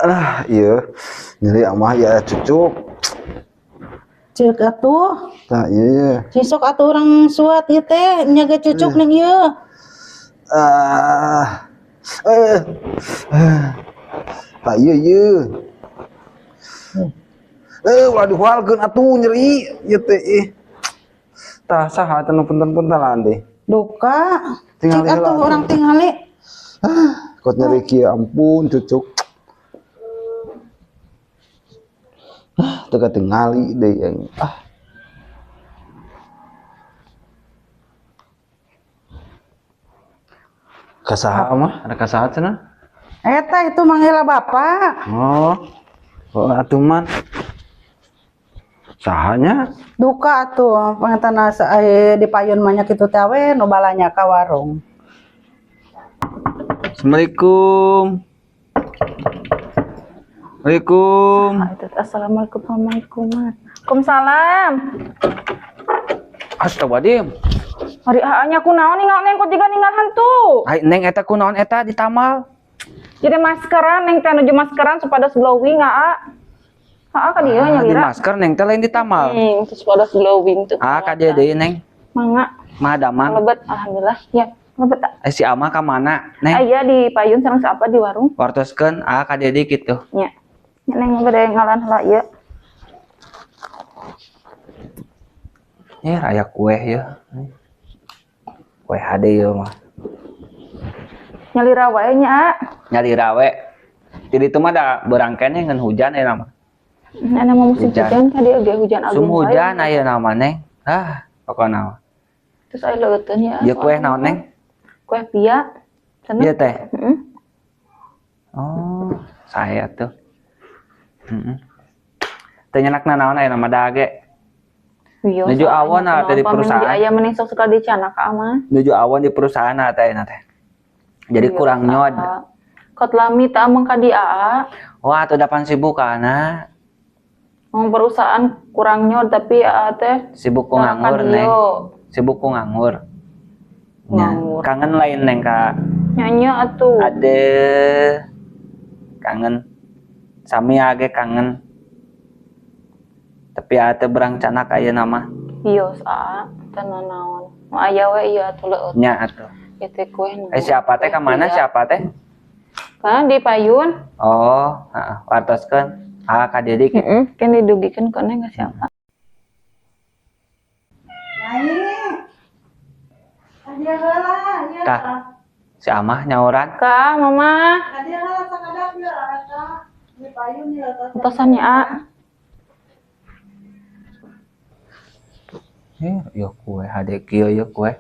Ah, iya. Nyeri amah ya cucuk. Ceuk atuh. Tah, iya iya. Sisok atuh urang suat ieu teh nyaga cucuk ning ieu. Ah. Eh. Tah iya iya. Eh, ulah dihualkeun atuh nyeri ieu teh ih. Tah saha teh nu punten-puntenan deh. Duka. Tingali Cik atuh heula. Urang tingali. Kot nyeri kieu ampun cucuk. Ah, teu katingali deui aing. Ah. Kasaha mah? Ada kasaha cenah? Eta itu manggil bapak. Oh. Oh, atuh man. Sahanya? Duka atuh pangetan asa di payun mah nya kitu teh we nu balanya ka warung. Assalamualaikum. Assalamualaikum. Ah, itu assalamualaikum, assalamualaikum. Waalaikumsalam. Astagfirullahaladzim. Hari nya kunaon ninggal neng kok jiga ninggal hantu. Ai neng eta kunaon eta di tamal? Jadi maskeran neng teh nuju maskeran supados glowing aa. Aa ka dieu Ah, di nyalira. masker neng teh lain di tamal. Supados glowing tuh. Ah, ka dieu deui neng. Mangga. Mah damang. Lebet alhamdulillah. Ya, lebet. Eh, si Ama ka mana neng? Aya di payun sareng siapa di warung? Wartoskeun ah ka dieu deui kitu. Nya. Nya neng bade ngalan heula ieu. Ya, aya kue ya. Kue hade ieu mah. Nyalira wae nya, A. Nyalira we. Jadi itu mah da beurang keneh ngan hujan ayeuna mah. Nah, mau musim Hujan. hujan ka dieu ge hujan agung. Sum wae. hujan ayeuna mah neng. Ah, pokona mah. Terus aya leuteun ya. Ieu kue naon neng? Kue pia. Cenah. Ieu teh. Heeh. Oh, saya tuh. Heeh. Teu nyenakna naon ayeuna mah da ge. Wios, Nuju awon ah, teh di perusahaan. Aya mending sok sekali di cana ka ama. Nuju awon di perusahaan teh ayeuna teh. Jadi Wios, kurang nyod. aa. Kot lami teh ameng ka di aa. Wah, atuh dapan sibuk kana. Ngomong perusahaan kurang nyod tapi aa teh Sibuk ku cara ka nganggur neng. dieu. Sibuk ku nganggur. Nya, Nganggur. kangen lain neng ka. Nyanyi atuh. Ade kangen. Sami age kangen. Tapi ate berang canak ayeuna mah. Wios aa teh nanaon. Nu aya we ieu atuh leueut. Nya atuh. Ieu teh kue nu. Eh siapa teh ka mana Kue pia. siapa teh? Kan di payun. Oh, heeh, wartoskeun. Ah, ka dieu deui. Heeh, kan didugikeun ku neng ka siapa. Nyai. Ka dieu heula ieu. Tah. Si Amah nyauran. Ka mama. Ka dieu heula sakadap ieu eta. Di payun ieu tos. Atosannya a. Eh, yo kue hade kieu yo kue.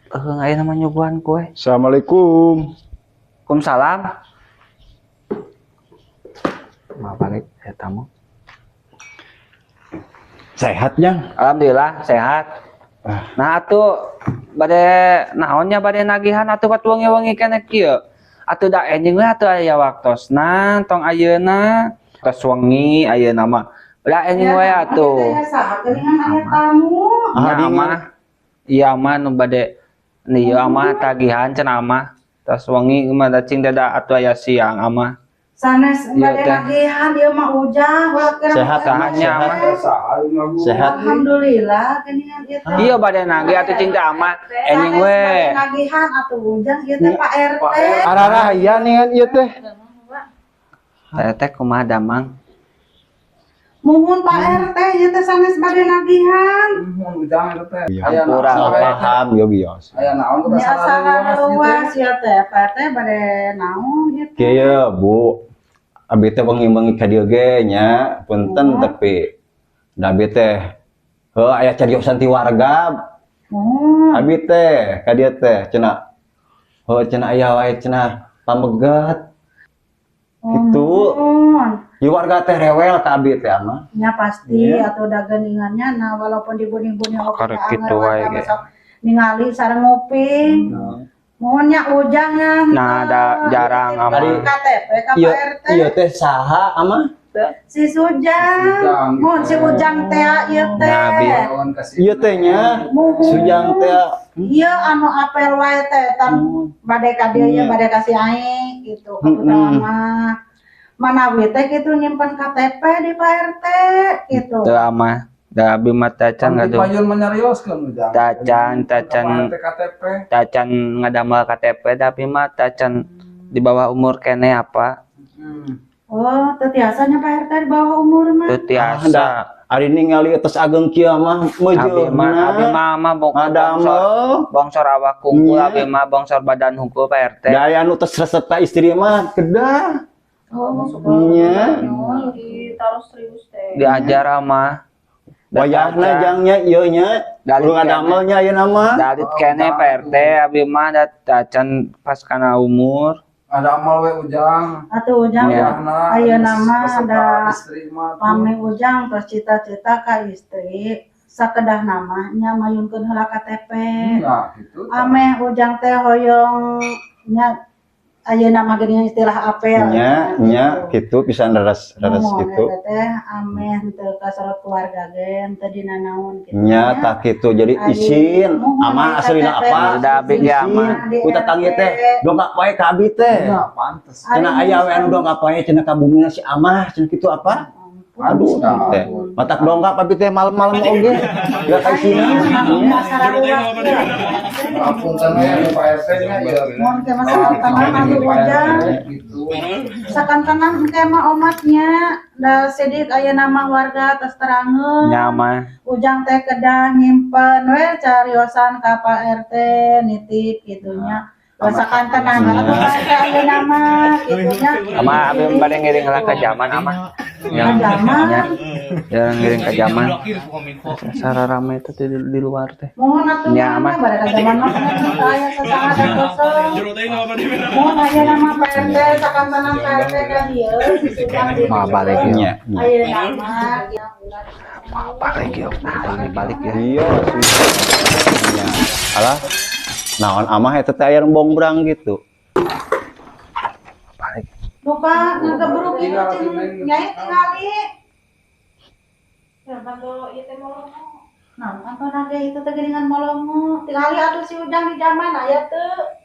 Eh, ayeuna mah nyuguhan kue. Assalamualaikum. Waalaikumsalam. Maaf balik ya tamu. Sehat, Jang? Alhamdulillah sehat. Ah. Nah atuh bade naonnya bade nagihan atuh pat wengi-wengi keneh kieu. Atuh da enjing we atuh aya waktosna tong ayeuna tos wengi ayeuna mah. Da enjing we atuh. Ya saha geuningan aya tamu. Ah, Nya dingin. amah. Iya amah nu bade ieu amah tagihan cenah amah. Tos wengi mah da cing da atuh aya siang amah. Sanes Iya, bade teh. nagihan ieu mah ujang ulah kira Sehat, Sahanya sehat. amah. Sehat. Alhamdulillah geuningan ieu teh. Iya bade nagih atuh cing teh amah enjing Sanes we. bade nagihan atuh ujang ieu teh Pak RT. Ararah iya nih kan ieu teh. Teh teh kumaha damang? Muhun Pak RT ieu teh sanes bade nagihan. Hampura. Salah paham ya bios. Nya salah luas ieu teh Pak RT bade naon ieu teh. Kieu Bu. Abi teh wengi-wengi ka dieu ge nya, punten tapi da abi teh heuh aya cariosan ti warga. Muhun. Abi teh ka dieu teh cenah heuh cenah aya wae cenah pameget. Gitu. Muhun. Di warga teh rewel ka abi teh ama. Nya pasti Iya. atau da geuningannya nah walaupun dibuning-buning oge Karek da kitu anger wae warga ge. mah sok ningali sareng nguping. Muhun nya ujangnya. Nah, da jarang ama. KTP ka Ieu Pak RT. ieu teh saha ama? Si Sujang. Muhun si Ujang teh ieu teh. Nah, bi. Ieu teh nya Muhun. Sujang teh. Iya anu apel wae teh tan bade ka dieu Iya. nya bade ka si Aing gitu. Kebetulan mah. Manawi teh kitu nyimpen KTP di Pak RT gitu. Teu amah. Da abi mah tacan Di ngadu. payun menyarioskeun Ujang. Tacan, tacan. KTP. Tacan ngadamel KTP da abi mah tacan di bawah umur kene apa. Oh, teu tiasa nya Pak RT di bawah umur mah. Teu tiasa. Ari ningali atas ageng kieu mah Abi mah abi mah mah bongsor Ngadamel. Bongsor awak kungkul. Nya. Abi mah bongsor badan hungkul, Pak RT. Daya anu tos resep ka istri mah kedah. Oh, Nya. ditaruh serius teh. Diajar mah. Wayahna jangnya ieu nya. Dalit Lu ngadamel nya ayeuna mah. Dalit kene Pak RT, abi mah da tacan pas kana umur. Ada amal we Ujang. Atuh Ujang, Nya. Wayahna ayeuna mah resep da ka istri mah tuh. pami Ujang terus cita-cita ka istri sakedah namanya mayunkeun heula KTP. Nah, gitu. Ameh Ujang teh hoyong nya ayeuna mah geuning istilah apel. Nya, nya kitu pisan, leres leres Muhun kitu. eta teh ameh teu kasorot keluarga ge teu dina naon kitu. Nya tah kitu jadi Ari, isin muhun ama di aslina KTP apa? Da abi ge ama. di Ku tetangga RT. teh dongkap wae ka abi teh. Nah, pantes. Cenah aya we anu dongkap wae cenah ka bumina si amah cenah kitu apa? Aduh teh. Matak dongkap abi teh malam-malam oge. Gak ka isina. Apunten we anu Pak RT nya ieu. Mun ke masa tenang atuh Ujang. Gitu. Sakantenan engke mah omatnya da sidik aya nama warga tos terangeun. Nya mah. Ujang teh kedah nyimpen we cariosan ka Pak RT nitip gitunya. Sakantenan atuh Pak RT aya nama gitunya. Ama abi bade ngiring heula ka zaman ama. Ya. Ka zaman. Ya, ya ngiring ka zaman. Sararame itu di luar teh. Mohon atuh Nya, mah mah. bade ka zaman mah teu aya sasangat kosong. Mohon aya nama Pak RT sakantenan Pak RT ka dieu si Ujang di Mah balik ya. Nya. Nya. Aya nama ya. Mah balik ya, balik balik ya. Iya, nya. Alah, naon amah eta teh aya bongbrang gitu. Balik. Lupa ngagebruk ieu cing nyai tingali. Ya, bantu ieu teh molongo. Nah, pantona ge itu teh geuningan molongo. Tingali atuh si Ujang di zaman aya teu.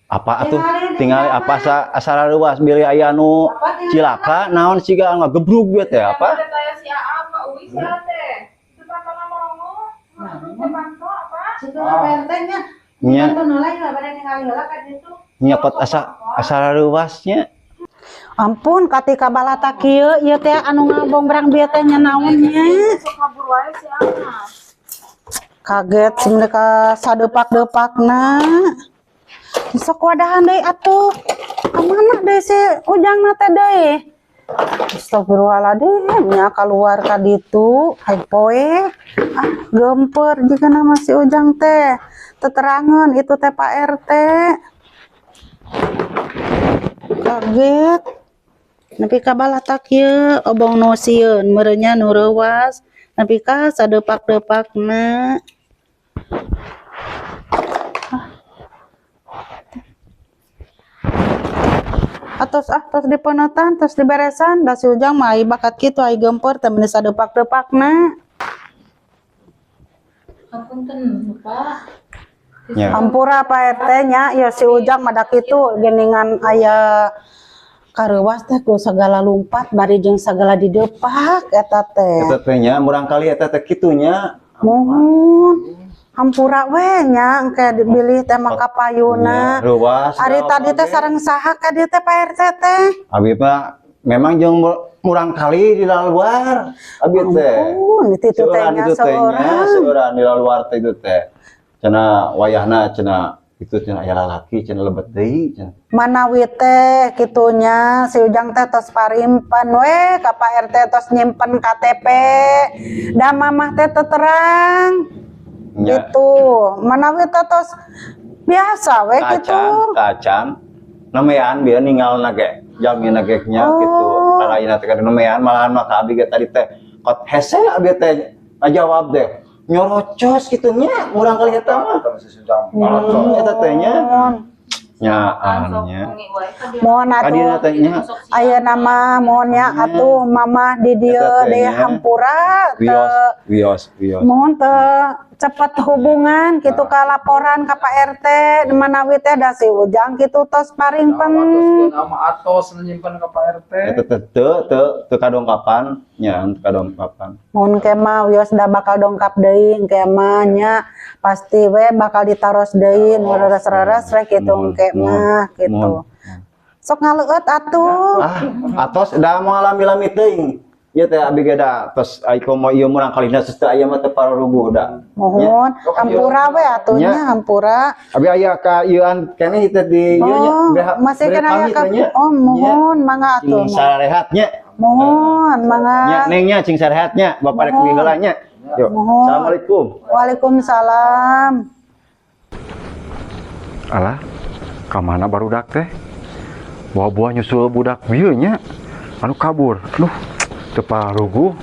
Apa atuh Tingali di tingali zaman. Apa asa asa reuas bilih aya anu Apa tingali? cilaka naon siga ngagebrug we teh apa? Teh taya si Aa Pak Uwi sia teh. Itu pantona molongo. Nah, Teh panto apa? Situ Pak RT nya. Nya. Pantona lah ya bade ningali heula ka ditu. Nyokot asa asa reuasnya. Ampun katika balata kieu ieu teh anu ngabongbrang bieu teh nya naon nya. Sok kabur wae si Aa. Kaget sebenarnya sadepak-depakna. Sok wadahan deui atuh. Ka mana deui si Ujangna teh deui? Astagfirullahaladzim, nya keluar ka ditu, hai poe. Ah, gemper jika nama si Ujang teh. Teterangan itu teh Pak RT. Kaget. Nepi ka balatak ieu obong nu sieun meureun nu reuwas. Nepi ka sadepak-depakna. Ah. Atos ah, tos dipeuneutan, tos diberesan, da si Ujang mah ai bakat kitu ai geumpeur teh meuni sadepak-depakna. Hapunten, Pak. Nya. Ampura Pak RT nya, ya si Ujang mah da kitu geuningan aya kareuwas teh ku sagala lumpat bari jeung sagala didepak eta teh. Eta teh nya murang kali eta teh kitu nya. Muhun. Hampura we nya engke bilih teh mah kapayuna. Nya, reuas. Ari tadi teh sareng saha ka dieu teh Pak RT teh? Abi mah memang jeung murang kali di luar abi teh. Ampun, itu teh Seueuran nya itu teh nya, seorang. Seueuran di luar teh itu teh. Cenah wayahna cenah itu cenah aya lalaki cenah lebet deui cenah. Manawi teh kitunya si Ujang teh tos parimpen we ka Pak RT tos nyimpen KTP. Da mamah teh teterang. Nya. Gitu. Manawi teh tos biasa we gitu. Kacan, kacan. Nemean bieu ninggalna ge, jalmina ge nya Oh. gitu. Lain teh kada nemean malahan mah ka abi ge tadi teh kot hese abi teh ngajawab teh. Nyorocos kitu nya murang kali eta mah. Si Ujang. Eta teh nya. Nyaan nya. Mohon atuh. Kadina teh nya. Aya nama mohonnya atuh mamah di dieu Eta teh deui nya. hampura Wios, teu wios, wios. mohon teu Cepet hubungan kitu ka laporan ka Pak RT manawi teh da si Ujang kitu tos parimpen. Nama atos nyimpen ke Pak RT. Eta teh teu teu teu kadongkapan nya, teu kadongkapan. Mun ke mah wios da bakal dongkap deui engke mah nya, pasti we bakal ditaros deui nu reres-reres we kitu Mohon, engke mohon, mah kitu. Mohon. Sok ngaleueut atuh. Ah, atos da moal lami-lami teuing. Ieu teh abi ge da tos ai komo ieu murang kalina tos teu aya mah teu pararuguh da. Mohon hampura we atuh Nya. Nya, hampura. Abi aya ka ieuan keneh teh di ieu nya. Oh, masih bere kena aya pamit ka we nya. Oh, mohon mangga atuh. Cing sarehat nya. Mohon mangga. Nya, Neng nya, cing sarehat nya. Bapak rek Mohon. heula nya. Yuk. Mohon. Assalamualaikum. Waalaikumsalam. Alah, kamana barudak teh? Bawa buah nyusul budak bieu nya. Anu kabur. Duh, teu paruguh.